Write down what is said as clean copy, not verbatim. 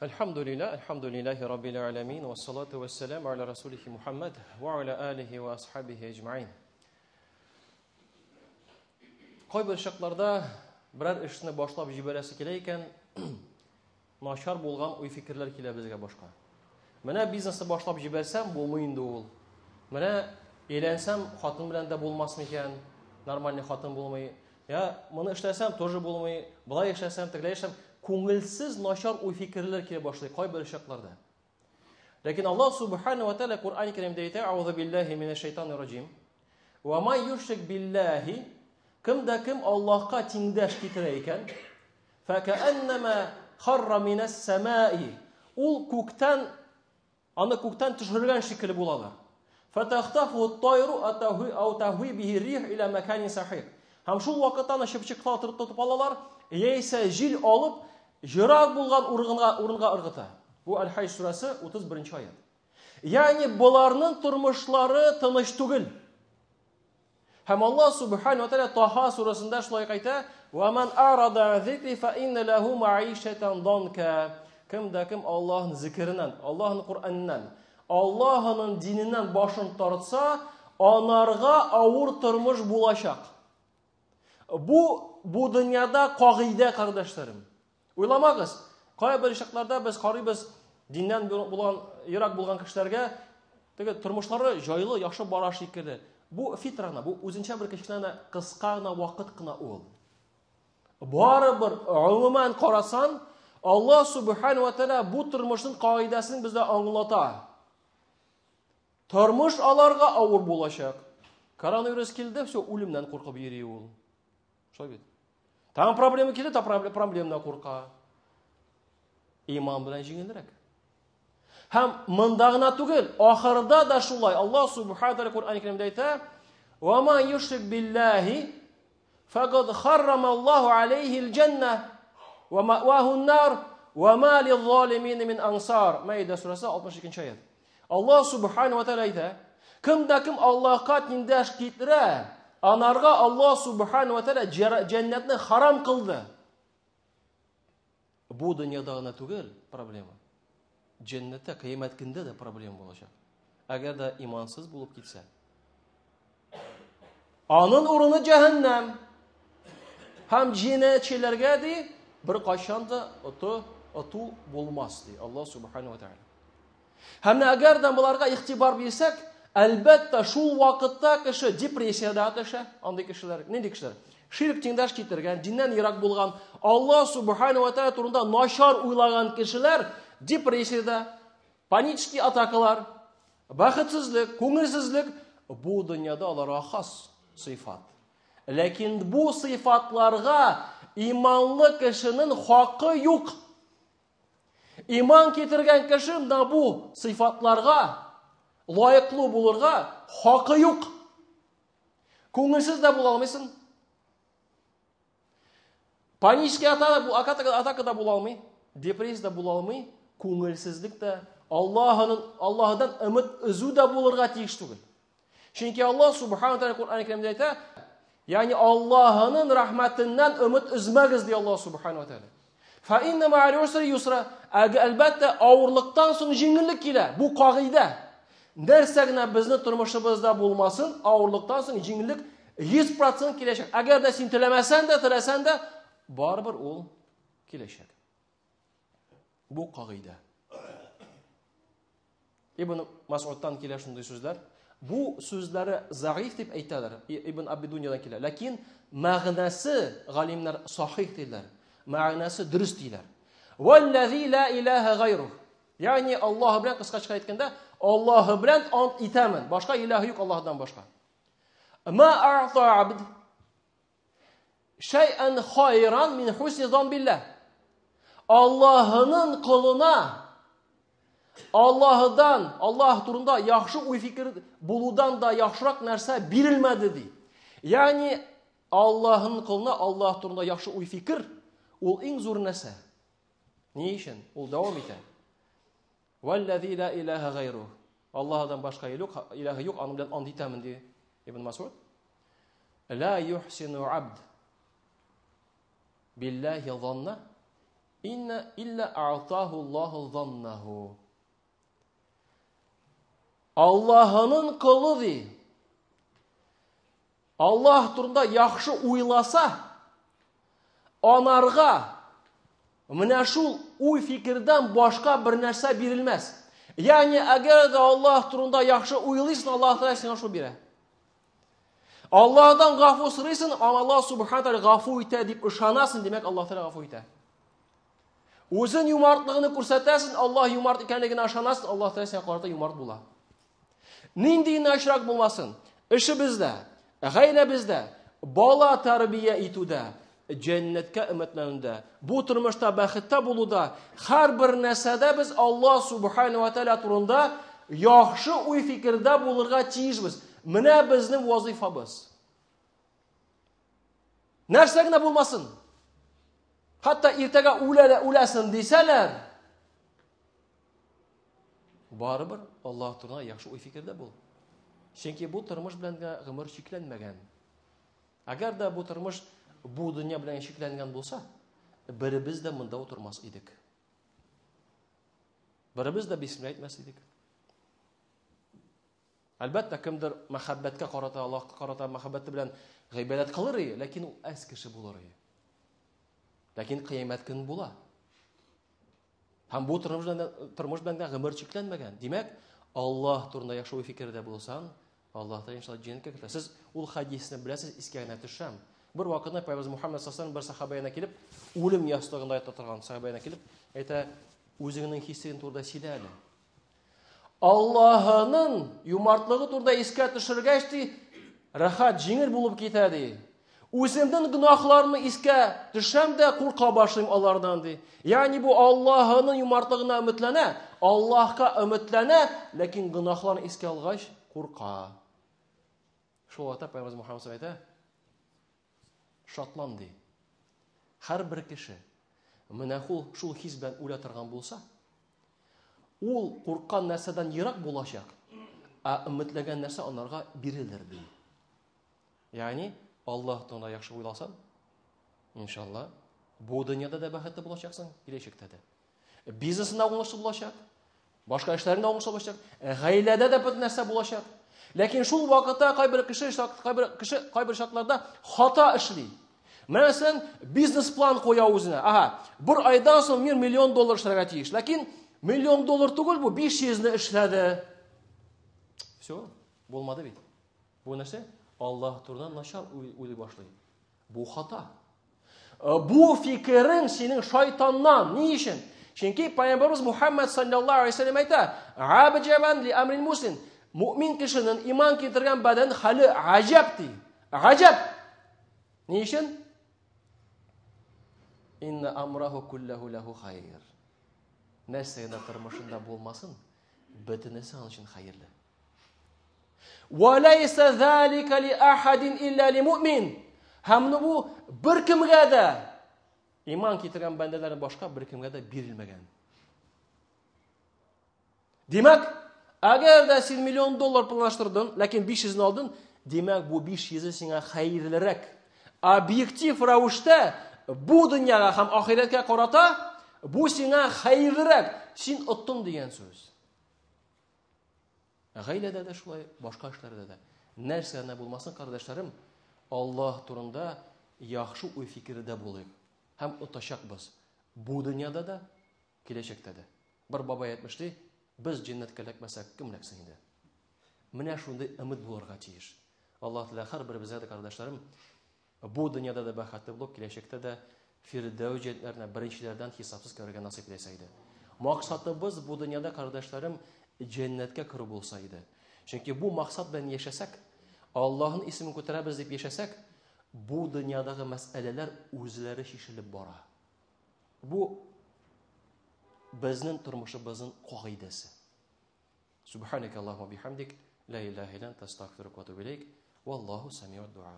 Әлхәмдүлилләһ, әлхәмдүлилләһи раббил аләмин, вассалату вассаламу аля расулихи Мухаммад ва аля алихи ва асхабихи әҗмәин. Кайбер чакларда берәр эшне башлап җибәрәсе килә икән, начар булган уй-фикерләр килә безгә башка. Менә бизнесны башлап җибәрсәм, булмый инде ул. Менә өйләнсәм, хатын белән дә булмас микән? Нормальный хатын булмый. Я, моны эшләсәм, тоже булмый. Болай эшләсәм, тегеләй эшләсәм, күңелсез начар уй-фикерләр килә башлый кайбер чакларда. Ләкин Аллаһ субхана ва тааля Коръән Кәримдә әйтә: "Аузу биллаһи минәш шайтанир раҗим. Ва ма юшрик биллаһи" Кем дә кем Аллаһка тиңдәш китерә икән, факааннама харра минәс самаи. Ул күктән Аны күктән төшерелгән шикелле булалар. Фатахтафу ат-тайру атаху ау тахви бихи рих иля маканин сахих. Һәм шул вакытта аны чыпчыклар тотып алалар, яисә җил алып, ерак булган урынга урынга ыргыта. Бу Аль-Хаҗ сүрәсе 31 аят. Ягъни боларның тормышлары тыныч түгел. Һәм Аллаһ субхану ва тааля Таха сүрәсендә шулай әйтә: "Ва ман арада ан зикри фа инна лаху маишатан данка." Кем дә кем Аллаһның зикереннән, Аллаһның Коръәненнән, Аллаһның диненнән башын тартса, анарга авыр тормыш булачак. Бу бу дөньяда кагыйдә, кардәшләрем. Уйламагыз, кайбер чакларда без карыйбыз диннән булган, ерак булган кешеләргә, теге тормышлары җайлы, яхшы бара шикелле. Бу фитра гына, бу үзенчә бер кечкенә генә, кыска гына вакыт кына ул. Барыбер, гомумән карасан, Аллаһ субхану ва тааля бу тормышның кагыйдәсен безгә аңлата. Тормыш аларга авыр булачак. Коронавирус килде, все, үлемнән куркып йөри ул. Шулай бит. Там проблема килде, та проблемнан курка. Иман белән җиңелрәк. Һәм монда гына түгел, ахырда да шулай. Аллаһ субхана тааля Коръән Кәримдә әйтә: "Ва ма юшрик биллаһи факад харрама Аллаһу алейхи аль-джанна ва ма'ваху ан-нар ва ма лил-залимин мин ансар." Маида сүрәсе 62 аят. Аллаһ субхана ва тааля әйтә: Кем дә кем Аллаһка тиңдәш китерә, анарга Аллаһ субхана ва тааля җәннәтне харам кылды. Бу дөньяда гына түгел проблема. Җәннәттә, кыямәт көндә дә проблема булачак. Әгәр дә имансыз булып китсә. Аның урыны җәһәннәм. Һәм җинаятьчеләргә ди, бер кайчан да оту, оту булмас ди Аллаһ субхана ва тааля. Һәм әгәр дә боларга игътибар бирсәк, әлбәттә, шул вакытта кеше депрессиядә төшә. Андый кешеләр, нинди кешеләр? Ширк тиңдәш китергән, диннән ерак булган, Аллаһ субхану ва тааля турында начар уйлаган кешеләр депрессиядә, панический атакалар, бәхетсезлек, күңелсезлек бу дөньяда аларга хас сыйфат. Ләкин бу сыйфатларга иманлы кешенең хакы юк. Иман китергән кеше менә бу сыйфатларга лаеклы булырга хакы юк. Күңелсез дә була алмыйсың. Панический атака, атака да була алмый, депрессия дә була алмый, күңелсезлек тә, Аллаһының Аллаһыдан өмет өзү дә булырга тиеш түгел. Чөнки Аллаһ субхана тааля Коръән Кәримдә әйтә, ягъни Аллаһының рәхмәтеннән өмет өзмәгез ди Аллаһ субхана тааля. Фа инна ма'ал усри юсра. Әлбәттә, авырлыктан соң җиңеллек килә. Бу кагыйдә. Нәрсә генә безнең тормышыбызда булмасын, авырлыктан соң җиңеллек 100% киләчәк. Әгәр дә син теләмәсәң дә, теләсәң дә, барыбер ул киләчәк. Бу кагыйдә. Ибн Масудтан килә шундый сүзләр. Бу сүзләре заиф дип әйтәләр. Ибн Аби Дуньядан килә. Ләкин мәгънәсе галимнәр сахих диләр. Мәгънәсе дөрес диләр. Валлази ла илаһа гайрух. Ягъни Аллаһ белән кыскача әйткәндә, Аллаһ белән ант итәмен. Башка илаһ юк Аллаһдан башка. Ма а'та абд Шәйән хайран мин хусни зан билләһ. Аллаһының колына Аллаһыдан, Аллаһ турында яхшы уй-фикер булудан да яхшырак нәрсә бирелмәде ди. Ягъни Аллаһның колына Аллаһ турында яхшы уй-фикер ул иң зур нәрсә. Ни өчен? Ул дәвам итә. Валлази ла илаһа гайру. Аллаһдан башка илаһ юк, аның белән ант итәмен ди Ибн Масуд. Ла юхсину абд биллахи занна Инна илля a'таху Аллаху заннаху. Аллаһының колы ди. Аллаһ турында яхшы уйласа, анарга менә шул уй фикердән башка бер нәрсә бирелмәс. Ягъни әгәр дә Аллаһ турында яхшы уйлыйсың, Аллаһ Тәгалә сиңа шул бирә. Аллаһдан гафу сорыйсың, Аллаһ субхана тәгалә гафу итә дип ышанасың, димәк Аллаһ Тәгалә гафу итә. Үзен юмартлыгын күрсәтәсең, Аллаһ юмарт икәнлегенә ышанасың, Аллаһ Тәгалә сиңа карата юмарт була. Нинди генә очрак булмасын, эшебездә, гаиләбездә, бала тәрбия итүдә, җәннәткә өметләнүдә, бу тормышта бәхеттә булуда, һәрбер нәрсәдә без Аллаһ субхана ва тәгалә турында яхшы уй-фикердә булырга тиешбез. Менә безнең вазифабыз. Нәрсә генә булмасын. Хәтта иртәгә үлә үләсен дисәләр, барыбер Аллаһ турында яхшы уй-фикердә бул. Чөнки бу тормыш белән генә гомер чикләнмәгән. Әгәр дә бу тормыш бу дөнья белән чикләнгән булса, беребез дә монда утырмас идек. Беребез дә бисмилла әйтмәс идек. Әлбәттә, кемдер мәхәббәткә карата, Аллаһка карата мәхәббәте белән гыйбадәт кылыр иде, ләкин ул әз кеше булыр иде. Ләкин кыямәт көн була. Һәм бу тормыш белән, тормыш белән генә гомер чикләнмәгән. Димәк, Аллаһ турында яхшы уй-фикердә булсаң, Аллаһ та иншалла җәннәткә кертә. Сез ул хадисне беләсез, искә генә төшәм. Бер вакытны Пәйгамбәребез Мухаммад саллаллаху бер сахаба янына килеп, үлем ястыгында ята торган сахаба янына килеп, әйтә, үзеңнең хисең турында сөйлә әле. Аллаһының юмартлыгы турында искә төшергәч, ди, рәхәт, җиңел булып китә, ди. Үземнең гөнаһларымны искә төшәм дә курка башлыйм алардан, ди. Ягъни бу Аллаһының юмартлыгына өметләнә, Аллаһка өметләнә, ләкин гөнаһларын искә алгач курка. Шул вакытта Пәйгамбәребез Мухаммад әйтә, шатлан, ди. Һәрбер кеше менә шул хис белән үлә торган булса, ул курккан нәрсәдән ерак булачак, ә өметләгән нәрсә анарга бирелер, ди. Ягъни Аллаһ турында яхшы уйласаң, иншалла, бу дөньяда да бәхетле булачаксың, киләчәктә дә. Бизнесында уңышлы булачак, башка эшләрендә уңышлы булачак, гаиләдә дә бөтен нәрсә булачак. Ләкин шул вакытта кайбер кеше, кайбер кеше кайбер шартларда хата эшли. Мәсәлән, бизнес-план куя үзенә. Ага, бер айдан соң мин миллион доллар эшләргә тиеш. Ләкин миллион доллар түгел бу, 500-не эшләде. Все, булмады бит. Бу нәрсә? Аллаһ турында начар уйлый башлый. Бу хата. Э, бу фикерең синең шайтаннан. Ни өчен? Чөнки Пәйгамбәрбез Мухаммад саллаллаһу алейһи вәсәлләм әйтә: "Абҗабан ли амрил муслим." Муъмин кешенең иман китергән бәдән хәле гаҗәп ди. Гаҗәп. Ни өчен? Инна амраху куллаху лаху хайр. Нәрсә генә тормышында булмасын, бөтенесе аның өчен хәерле. Ва лайса залика ли ахадин илля ли муъмин. Һәм бу беркемгә дә иман китергән бәндәләрдән башка беркемгә дә бирелмәгән. Димәк, әгәр дә син миллион доллар планлаштырдың, ләкин 500-не алдың, димәк, бу 500-е сиңа хәерлерәк. Объектив рәвештә бу дөньяга һәм ахирәткә карата бу сиңа хәерлерәк. Син оттың дигән сүз. Гаиләдә дә шулай, башка эшләрдә дә. Нәрсә генә булмасын, кардәшләрем, Аллаһ турында яхшы уй-фикердә булыйк һәм отачакбыз. Бу дөньяда да, киләчәктә дә. Бер бабай әйтмешли, без җәннәткә эләкмәсәк, кем эләксен инде? Менә шундый өмет булырга тиеш. Аллаһ Тәгалә һәрберебезгә дә, кардәшләрем, Бу дөньяда да бәхетле булып, киләчәктә дә Фирдәүс җәннәтләренә беренчеләрдән хисапсыз керергә насыйп итсә иде. Максатыбыз бу дөньяда, кардәшләрем, җәннәткә керү булса иде. Чөнки бу максат белән яшәсәк, Аллаһның исемен күтәрәбез дип яшәсәк, бу дөньядагы мәсьәләләр үзләре чишелеп бара. Бу безнең тормышыбызның кагыйдәсе. Субханaka Аллаху бихамдик, ла илаһа илля анта, астагфирука ва атубу илейк. Валлаху самиуд дуа.